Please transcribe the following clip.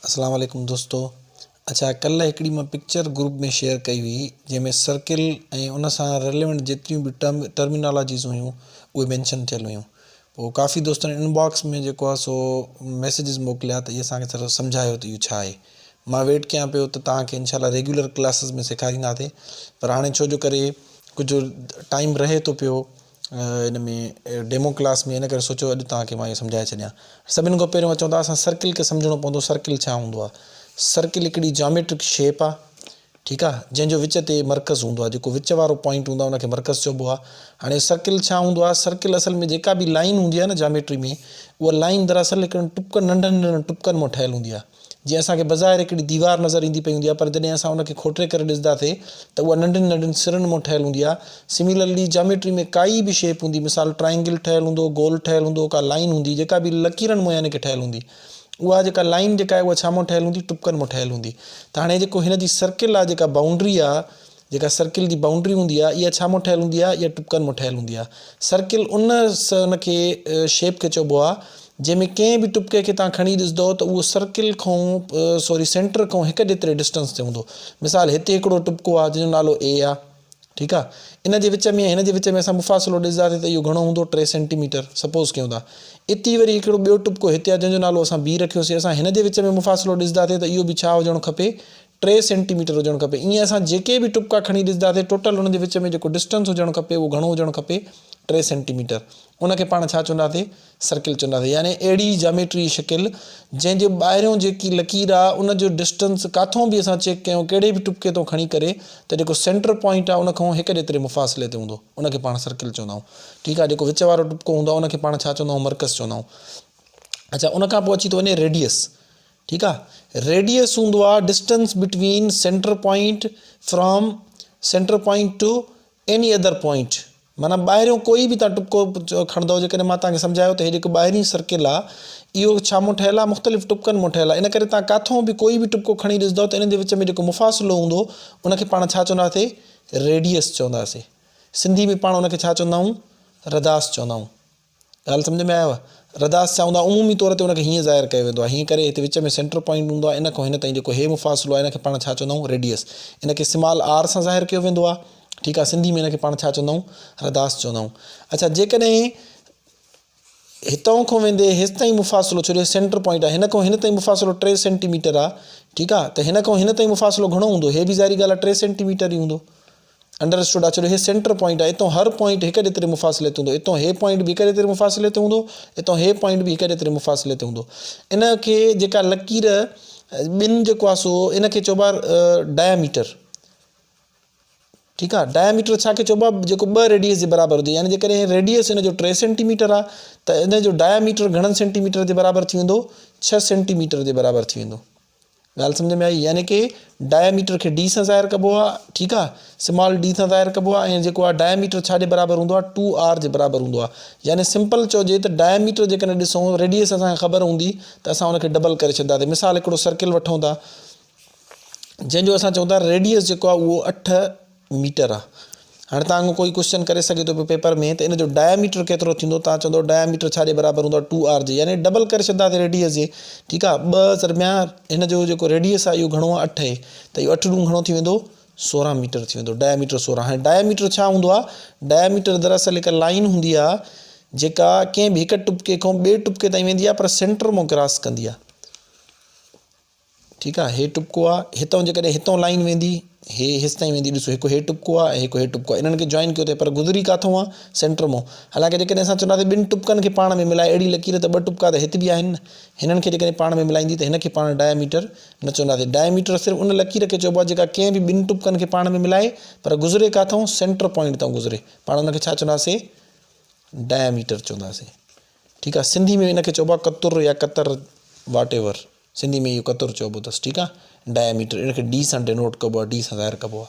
اسلام عليڪم دوستو اڇا ڪلهه هڪڙي مان پڪچر گروپ ۾ شيئر ڪئي هئي جنهن ۾ سرڪل ۽ ان سان رليونٽ جيتريون به ٽرم ٽرمينالاجيز هيون اهي مينشن ٿيل هيون پوء ڪافي دوستن ان باڪس ۾ جيڪو آهي سو ميسيجز موڪليا ته اهي اسانکي ٿورو سمجهايو ته اهو ڇا آهي مان ويٽ ڪيان پيو ته توهان کي انشاء الله ريگيولر ڪلاسز ۾ سيکارينداسي پر هاڻي ڇو جو ڪري ڪجهه ٽائيم رهي ٿو پيو ان ۾ ڊيمو ڪلاس ۾ ان ڪري سوچيو اڄ توهان کي مان اهو سمجهائي ڇڏيان. سڀني کان پهريون اچون ٿا اسان سرڪل کي سمجهڻو پوندو سرڪل ڇا هوندو آهي. سرڪل هڪڙي جاميٽرڪ شيپ آهي ٺيڪ آهي جنهن جو وچ تي مرڪز هوندو آهي جيڪو وچ وارو پوائنٽ هوندو آهي ان کي مرڪز چئبو آهي. هاڻي سرڪل ڇا هوندو آهي سرڪل اصل ۾ جيڪا به لائين هوندي آهي نه جاميٽري ۾ اها لائين دراصل هڪڙن ٽپڪن ننڍن ننڍن ٽپڪن مان ٺهيل هوندي آهي. جيئن اسان کي بظاهر هڪڙي ديوار نظر ايندي پئي هوندي آهي پر جڏهن اسان ان کي کوٽري ڪري ڏسنداسي ته اها ننڍين ننڍين سرن مان ٺهيل هوندي آهي. سميلرلي جاميٽري ۾ ڪائي به شيپ هوندي مثال ٽرائنگل ٺهيل هوندو، گول ٺهيل هوندو، ڪا لائين هوندي جيڪا به لڪيرن مان يعني ڪه ٺهيل هوندي اها جيڪا لائين جيڪا آهي اها ڇا مان ٺهيل هوندي ٽپڪن مان ٺهيل هوندي ته هاڻي جيڪو هن جي سرڪل آهي جيڪا بائونڊري آهي جيڪا سرڪل جي بائونڊري هوندي آهي اها ڇا مان ٺهيل هوندي آهي اها ٽپڪن مان ٺهيل هوندي آهي سرڪل ان ان کي شيپ کي چئبو آهي جنهن ۾ ڪنهن به ٽپڪي کي توهان کڻي ڏسندو ته اهو سرڪل کان سوري سينٽر کان هڪ جيتري ڊسٽنس تي هوندو مثال هتي هڪڙو ٽپڪو آهي جنهن جو نالو اي آهي ٺيڪ آهي ان جي وچ ۾ هن جي وچ ۾ اسان مفاصلو ڏسنداسين ته اهو گهڻو هوندو 3 سينٽي ميٽر سپوز ڪيون ٿا اتي وري هڪڙو ٻيو ٽپڪو هتي آهي جنهن جو نالو اسان بي رکيوسي اسان هن جي وچ ۾ مفاصلو ڏسنداسين ته اهو به ڇا هجڻ کپي 3 سينٽي ميٽر هجڻ کپي ائين اسان جيڪي به ٽپڪا کڻي ڏسنداسين ٽوٽل انهن جي وچ ۾ جيڪو ڊسٽنس هجڻ کپي اهو گهڻو هجڻ کپي 3 سينٽي ميٽر ان کي پاڻ ڇا چونداسين سرڪل چونداسين يعني اهڙي جاميٽري شڪل جنهن جو ٻاهريون جيڪي لڪير آهي ان جو ڊسٽنس ڪاٿون به اسان چيڪ ڪيون ڪهڙي به ٽپڪي تون کڻي ڪري ته جيڪو سينٽر پوائنٽ آهي ان کان هڪ جيتري مفاصلي تي هوندو ان کي پاڻ سرڪل چوندا آهيون ٺيڪ آهي جيڪو وچ وارو ٽپڪو هوندو آهي ان کي پاڻ ڇا چوندا آهيون مرڪز چوندا آهيون اچھا ان کان پوء اچي ٿو وڃي ريڊيس ٺيڪ آ ريڊيس هوندو آ distance between centre point from centre point to any other point معنيٰ ٻاهريون ڪوئي به تان ٽپڪو کڻندو جيڪڏهن مان تان کي سمجهايو ته هي جيڪو ٻاهرين سرڪل آ اهو ڇا مون ٺهيل آ مختلف ٽپڪن مون ٺهيل آ ان ڪري تان ڪاٿو به ڪوئي به ٽپڪو کڻي ڏسندو ته انهن جي وچ ۾ جيڪو مفاصلو هوندو ان کي پاڻ ڇا چونداسي ريڊيس چونداسي سنڌي ۾ پاڻ ان کي ڇا چوندا آهيون رداس چوندا آهيون ڳالهه سمجهه ۾ آيو؟ رداس ڇا هوندو آهي؟ عمومي طور تي ان کي هيئن ظاهر ڪيو ويندو آهي. هيئن ڪري هتي وچ ۾ سينٽر پوائنٽ هوندو آهي. ان کان هن تائين جيڪو هي مفاصلو آهي ان کي پاڻ ڇا چوندا آهيون؟ ريڊيس. ان کي سمال آر سان ظاهر ڪيو ويندو آهي. ٺيڪ آهي سنڌي ۾ ان کي پاڻ ڇا چوندا آهيون؟ رداس چوندا آهيون. اڇا جيڪڏهن هتان کان ويندي هيستائين مفاصلو ڇو جو هي سينٽر پوائنٽ آهي هن کان هن تائين مفاصلو 3 سينٽي ميٽر آهي ٺيڪ آهي ته هن کان هن تائين مفاصلو گهڻو هوندو؟ هي به ظاهري ڳالهه آهي 3 سينٽي ميٽر ئي هوندو. انڊر اسٽوڊ آ ڇو جو هي سينٽر پوائنٽ آهي اتان هر پوائنٽ هڪ جيتري مفاصلي تي هوندو اتان هي پوائنٽ به هڪ جيتري مفاصلي تي هوندو اتان هي پوائنٽ به هڪ جيتري مفاصلي تي هوندو ان کي جيڪا لڪير ٻن جيڪو آ سو ان کي چئبو آ ڊاياميٽر ٺيڪ آ ڊاياميٽر ڇا کي چئبو آ جيڪو ٻه ريڊيس جي برابر هجي يعني جيڪڏهن ريڊيس ان جو 3 سينٽي ميٽر آ ته ان جو ڊاياميٽر گهڻن سينٽي ميٽر جي برابر ٿي ويندو 6 سينٽي ميٽر جي برابر ٿي ويندو ڳالهه سمجهه ۾ آئي يعني ڪي ڊايا ميٽر کي ڊي سان ظاهر ڪبو آ ٺيڪ آ سمال ڊي سان ظاهر ڪبو آ ۽ جيڪو آ ڊايا ميٽر ڇا جي برابر هوندو آ ٽو آر جي برابر هوندو آ يعني سمپل چئجي ته ڊايا ميٽر جيڪڏهن ڏسون ريڊيس اسان کي خبر هوندي ته اسان ان کي ڊبل ڪري ڇڏنداسين مثال هڪڙو سرڪل وٺون ٿا جنهن جو اسان چئون ٿا ريڊيس جيڪو آ اهو اٺ ميٽر آ. هاڻي توهان کان ڪوئي ڪوئسچن ڪري سگهي ٿو پيو پيپر ۾ ته ان جو ڊايا ميٽر ڪيترو ٿيندو توهان چوندو ڊايا ميٽر ڇا جي برابر هوندو آ ٽو آر جي يعني ڊبل ڪري ڇڏنداسين ريڊيس جي ٺيڪ آ ٻه ضربيان هن جو جيڪو ريڊيس آ اهو گهڻو آ اٺ آهي ته اهو اٺ ڏون گهڻو ٿي ويندو سورهن ميٽر ٿي ويندو ڊايا ميٽر سورهن هاڻي ڊايا ميٽر ڇا هوندو آ ڊايا ميٽر دراصل هڪ لائين هوندي آ جيڪا ڪنهن به هڪ ٽپڪي کان ٻئي ٽپڪي تائين ويندي آ پر سينٽر مان ڪراس ڪندي آ. ٺيڪ آ هي ٽپڪو آ هتئون جيڪڏهن هتئون لائين ويندي هي هيستائين ويندي ڏسو هڪ هي ٽپڪو آ ۽ هڪ هي ٽپڪو آ انهن کي جوائن ڪيو اٿئي پر گذري ڪاٿئون آ سينٽر مون حالانڪه جيڪڏهن اسان چونداسين ٻن ٽپڪن کي پاڻ ۾ ملائي اهڙي لڪير ته ٻه ٽپڪا ته هت به آهن نه هنن کي جيڪڏهن پاڻ ۾ ملائيندي ته هن کي پاڻ ڊاياميٽر نه چونداسين ڊاياميٽر صرف ان لڪير کي چئبو آ جيڪا ڪنهن به ٻن ٽپڪن کي پاڻ ۾ ملائي پر گذري ڪاٿئون سينٽر پوائنٽ تان گذري پاڻ ان کي ڇا چونداسين ڊاياميٽر چونداسين ٺيڪ آ سنڌي ۾ ان کي چئبو آ قطر يا قطر واٽ ايور سنڌي ۾ اهو قطر چئبو اٿس ٺيڪ آ ڊاياميٽر ان کي ڊي سان ڊينوٽ ڪبو آ ڊي سان ظاهر ڪبو آ.